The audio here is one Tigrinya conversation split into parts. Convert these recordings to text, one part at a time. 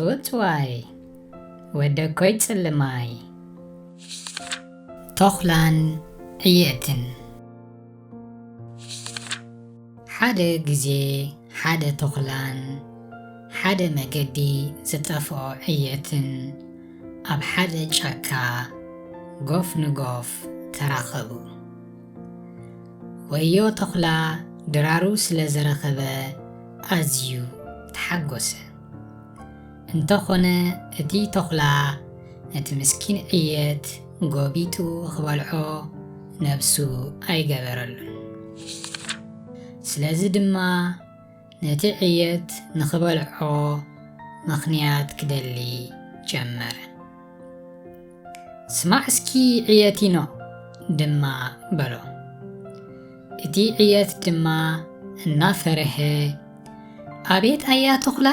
ጡጥዋይ፣ ወደኮይ ጽልማይ። ተኹላን ዕየትን። ሓደ ግዜ ሓደ ተኹላን ሓደ መገዲ ዝጠፍኦ ዕየትን ኣብ ሓደ ጫካ ጎፍ ንጎፍ ተራኸቡ። ወዮ ተኹላ ድራሩ ስለ ዝረኸበ ኣዝዩ ተሓጎሰ። እንተኾነ እቲ ተኹላ ነቲ ምስኪን ዕየት ጎቢጡ ክበልዖ ነብሱ ኣይገበረሉን። ስለዚ ድማ ነቲ ዕየት ንኽበልዖ ምኽንያት ክደሊ ጀመረ። "ስማዕ እስኪ ዕየቲኖ" ድማ በሎ። እቲ ዕየት ድማ እናፈርሀ "ኣቤት ኣያ ተኹላ"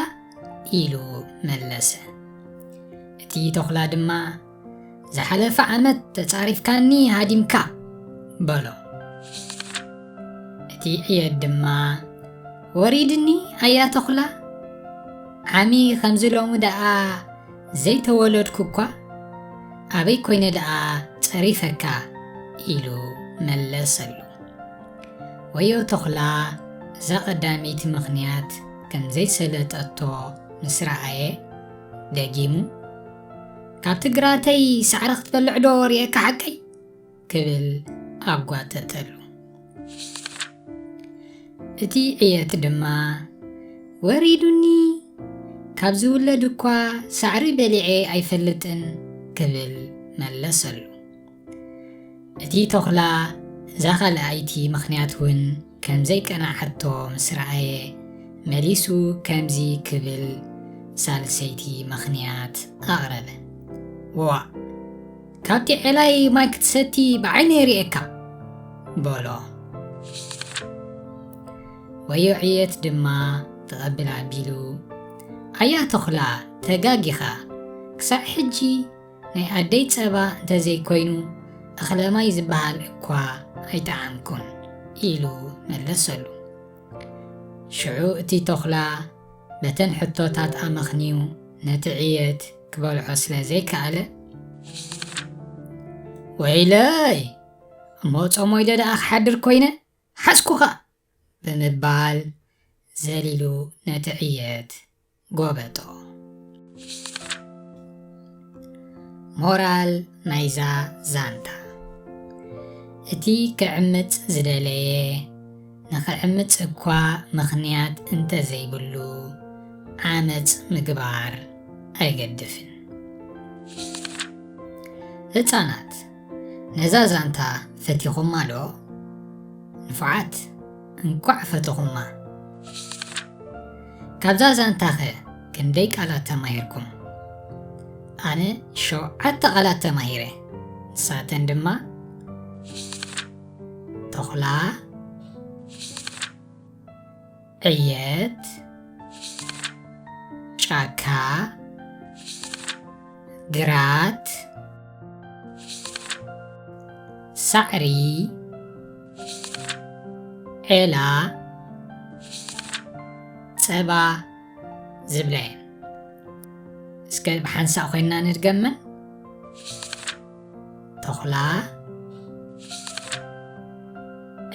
ኢሉ መለሰ። እቲ ተኹላ ድማ "ዝሓለፈ ዓመት ተጻሪፍካኒ ሃዲምካ" በሎ። እቲ ዕየት ድማ "ወሪድኒ ኣያ ተኹላ፣ ዓሚ ከምዚ ሎሚ ደኣ ዘይተወለድኩ እኳ፣ ኣበይ ኮይነ ደኣ ጸሪፈካ?" ኢሉ መለሰሉ። ወዮ ተኹላ እዛ ቀዳመይቲ ምኽንያት ከም ዘይሰለጠቶ ምስ ረኣየ፣ ደጊሙ "ካብቲ ግራተይ ሳዕሪ ክትበልዕ ዶ ርእየካ ሓቀይ?" ክብል ኣጓጠጠሉ። እቲ ዕየት ድማ "ወሪዱኒ፣ ካብ ዝውለድ እኳ ሳዕሪ በሊዐ ኣይፈልጥን" ክብል መለሰሉ። እቲ ተኹላ እዛ ካልኣይቲ ምኽንያት እውን ከም ዘይቀናዓቶ ምስ ረኣየ፣ መሊሱ ከምዚ ክብል ሳልሰይቲ ምኽንያት ኣቕረበ። "ዋእ! ካብቲ ዔላይ ማይ ክትሰቲ ብዓይነይ ርእየካ" በሎ። ወዮ ዕየት ድማ ተቐብል ኣቢሉ "ኣያ ተኹላ፣ ተጋጊኻ፣ ክሳዕ ሕጂ ናይ ኣደይ ጸባ እንተዘይኮይኑ እኽለ ማይ ዝበሃል እኳ ኣይጠዓምኩን" ኢሉ መለሰሉ። ሽዑ እቲ ተኹላ በተን ሕቶታት ኣመኽንዩ ነቲ ዕየት ክበልዖ ስለ ዘይከኣለ "ወይለይ! እሞ ጾም ወይለ ደኣ ክሓድር ኮይነ ሓዝኩኻ!" ብምባል ዘሊሉ ነቲ ዕየት ጎበጦ። ሞራል ናይዛ ዛንታ፣ እቲ ክዕምጽ ዝደለየ ንኽዕምጽ እኳ ምኽንያት እንተዘይብሉ ዓመጽ ምግባር ኣይገድፍን። ህጻናት፣ ነዛ ዛንታ ፈቲኹማ ዶ? ንፉዓት፣ እንቋዕ ፈተኹማ። ካብዛ ዛንታኸ ክንደይ ቃላት ተማሂርኩም? ኣነ ሸውዓተ ቃላት ተማሂረ። ንሳተን ድማ ተኹላ፣ ዕየት፣ ጫካ፣ ግራት፣ ሳዕሪ፣ ዔላ፣ ጸባ ዝብላ እየን። እስከ ብሓንሳእ ኮይንና ንድገመን። ተኹላ፣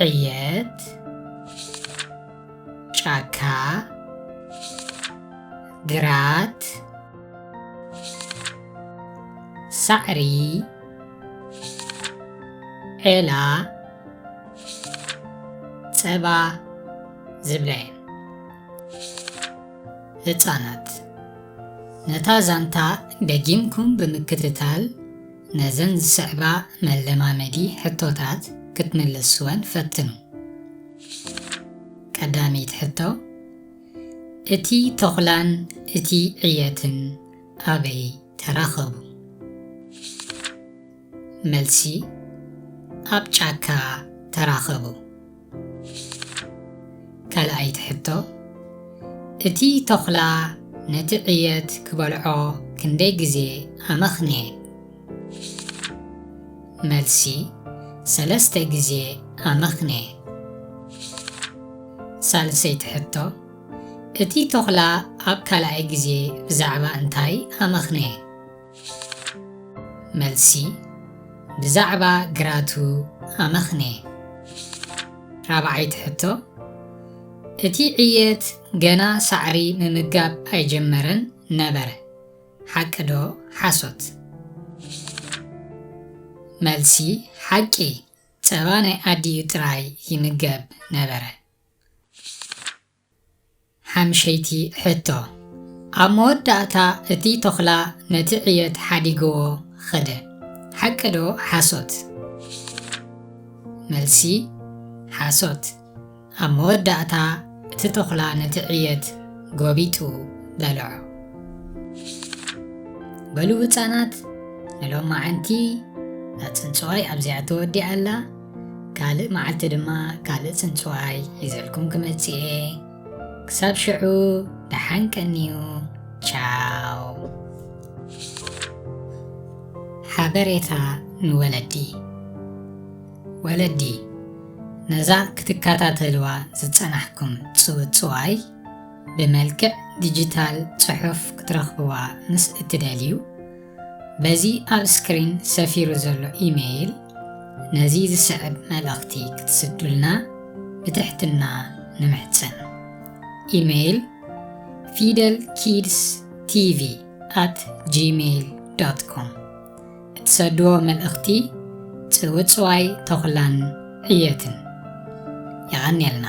ዕየት፣ ጫካ፣ ግራት፣ ሳዕሪ፣ ዔላ፣ ጸባ ዝብላ እየን። ህጻናት፣ ነታ ዛንታ ደጊምኩም ብምክትታል፣ ነዘን ዝስዕባ መለማመዲ ሕቶታት ክትምልስወን ፈትኑ። ቀዳመይቲ ሕቶ፣ እቲ ተኹላን እቲ ዕየትን ኣበይ ተራኸቡ? መልሲ፣ ኣብ ጫካ ተራኸቡ። ካልኣይቲ ሕቶ፣ እቲ ተኹላ ነቲ ዕየት ክበልዖ ክንደይ ግዜ ኣመኽንየ? መልሲ፣ ሰለስተ ግዜ ኣመኽንየ። ሳልሰይቲ ሕቶ፣ እቲ ተኹላ ኣብ ካልኣይ ግዜ ብዛዕባ እንታይ ኣመኽነየ? መልሲ፣ ብዛዕባ ግራቱ ኣመኽነየ። ራብዓይቲ ሕቶ፣ እቲ ዕየት ገና ሳዕሪ ምምጋብ ኣይጀመረን ነበረ። ሓቂ ዶ ሓሶት? መልሲ፣ ሓቂ። ጸባ ናይ ኣዲኡ ጥራይ ይምገብ ነበረ። ሓምሸይቲ ሕቶ፣ ኣብ መወዳእታ እቲ ተኹላ ነቲ ዕየት ሓዲግዎ ኸደ። ሓቂ ዶ ሓሶት? መልሲ፣ ሓሶት። ኣብ መወዳእታ እቲ ተኹላ ነቲ ዕየት ጎቢጡ በልዖ። በሉ ህጻናት፣ ንሎማዓንቲ እዛ ጽንጽዋይ ኣብዚኣ ተወዲኣ ኣላ። ካልእ መዓልቲ ድማ ካልእ ጽንጽዋይ ሒዘልኩም ክመጽእ እየ። ክሳብ ሽዑ ደሓን ቀንዩ። ቻው። ሓበሬታ ንወለዲ። ወለዲ፣ ነዛ ክትከታተልዋ ዝጸናሕኩም ጽውጽዋይ ብመልክዕ ዲጂታል ጽሑፍ ክትረኽብዋ ምስ እትደልዩ፣ በዚ ኣብ ስክሪን ሰፊሩ ዘሎ ኢሜይል ነዚ ዝስዕብ መልእኽቲ ክትስዱልና ብትሕትና ንምሕጸን። ኢሜይል፣ ፊደል ኪድስ ቲቪ ኣት ጂሜይል ዶት ኮም። እትሰድዎ መልእኽቲ ጽውጽዋይ ተኹላን ዕየትን። የቐንየልና።